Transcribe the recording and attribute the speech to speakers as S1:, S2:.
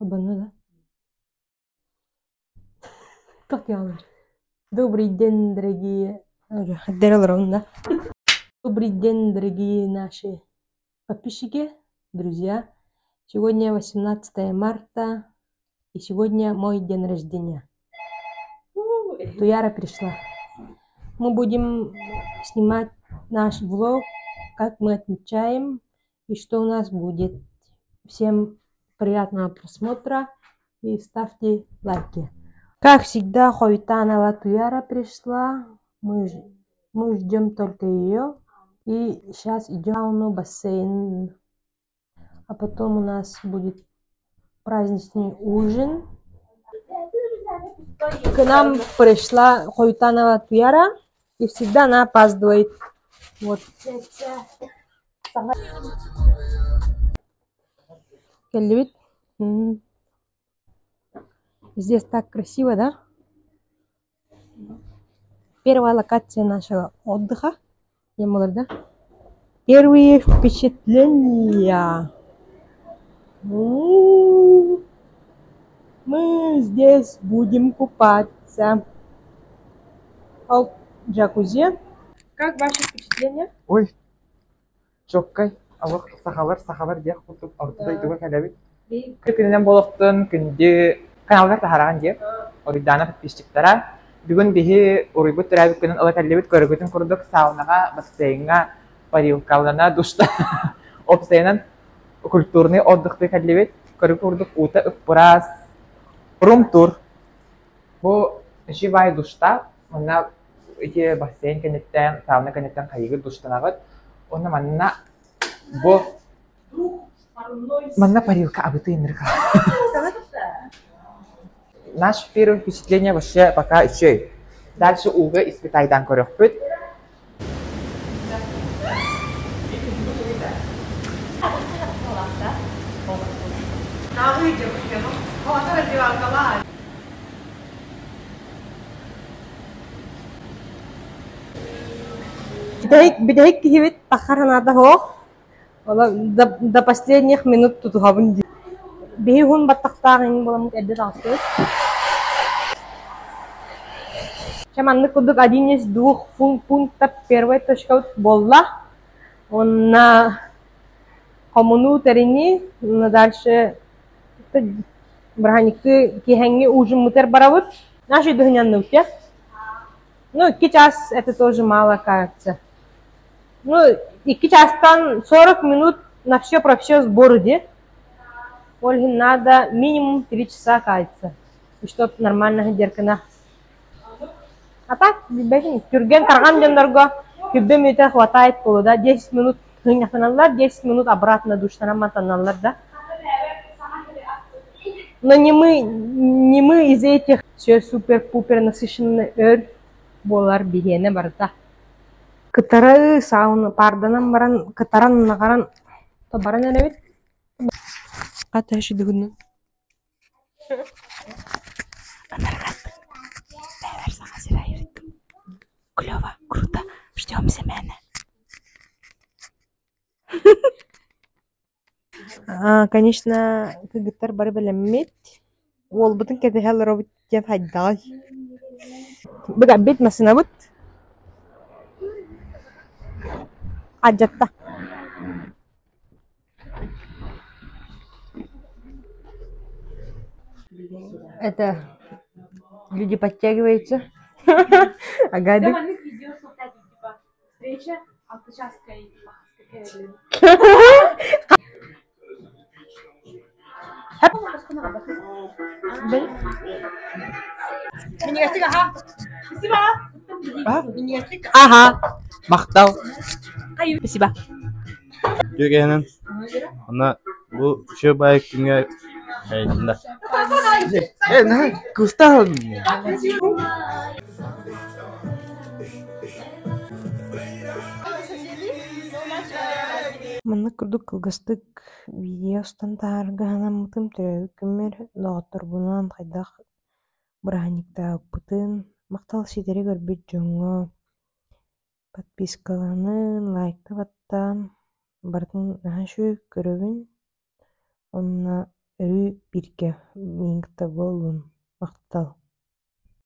S1: Обону да? Как я говорю? Добрый день, дорогие... Да? Добрый день, дорогие наши подписчики, друзья. Сегодня 18 марта, и сегодня мой день рождения. Туяра пришла. Мы будем снимать наш влог, как мы отмечаем и что у нас будет. Всем приятного просмотра и ставьте лайки. Как всегда, Хойтанова Туяра пришла. Мы, мы ждем только ее. И сейчас идем в бассейн. А потом у нас будет праздничный ужин. К нам пришла Хойтанова Туяра, и всегда она опаздывает. Вот. Кэллибит. Здесь так красиво, да? Первая локация нашего отдыха. да? Первые впечатления. Мы здесь будем купаться. Ол джакузи. Как ваши впечатления?
S2: Ой, чоккай, алых сахалар, сахалар диэх курдук орто дойдуга кэлэбит. Күнүнэн буолуохтун күндү каналгар таһараҕын диэ. Уруйдаана подписчиктара. Бүгүн биһи уруйбут төрөөбүт күнүн ыла кэллибит көрөгүтүн курдук саунаҕа, бассейҥҥа, парилкалана, душта опсайынан культурный отдыхтыы кэллибит. Көрү курдук уута ыппыраас. Рум-тур. Бу живай душта. Манна ити бассейн кэнниттэн, сауна кэнниттэн хайыгыт душтанаҕыт. Уонна манна бу манна парилка абытый ынырык. Наше первое впечатление вообще пока үчүгэй. Дальше ууга испытайдан көрөхпүт.
S1: Бүтэһик бүтэһик киһибит таххар санаата суох. Ола до, до последних минут тутуһабын дии. Биһи уһун баттахтаах иҥин буоламмыт эрдэ таҕыстыбыт. Чэ маннык курдук один из двух пунктов первой точкабыт буолла. Уонна хомунуу тэринии, уонна дальше бырааһынньыктыы киэһэҥҥи ужиммытыгар барабыт. Наш өйдөһүнньанныбыт Ну, 2 час это тоже мало кажется. Ну, 2 частан 40 минут на все про все сборы де. Ольге надо минимум 3 часа каяться, чтобы нормально деркана. А так, түргэн тарҕан дьоннорго күббэ мүнүүтэ хватает буолуо да 10 минут хыҥнахтаналлар, 10 минут обратно душтанан матаналлар да. Но не мы, не мы из этих все супер-пупер насыщенный өр буолар биһиэнэ барыта. Кытары сауна паарданан баран кытаран наҕаран баран эрэбит. Хата шүдүгүнү. Бэйбэр саҥа сир айырыттым. Клево, круто, ждем Семена. Конечно, кыргыттар бары бэлэммит. Уолбутун кэтэһэ олоробут диэн хайдаҕый? Быгабит массыынабыт алдьатта. Это люди подтягиваются. Агадик.
S3: Встреча Алтачаской
S1: Ага.
S2: Махтал.
S3: Спасибо.
S4: Үтүө Онно бу үчүгэй баайы күҥҥэ эйдиннэ. Э, наһаа кустаһын.
S1: Маннык курдук кылгастык видео устан таһаарга санаммытым төрөөбүт күммэр доҕотторбунаан хайдах бырааһынньыктаабыппытын, махтал ситэри көрбүт дьоҥҥо подпискаланан, лайкта баттаан барытын наһаа үчүгэй көрөбүн. Уонна Өрүү бииргэ миигин кытта буолун, махтал.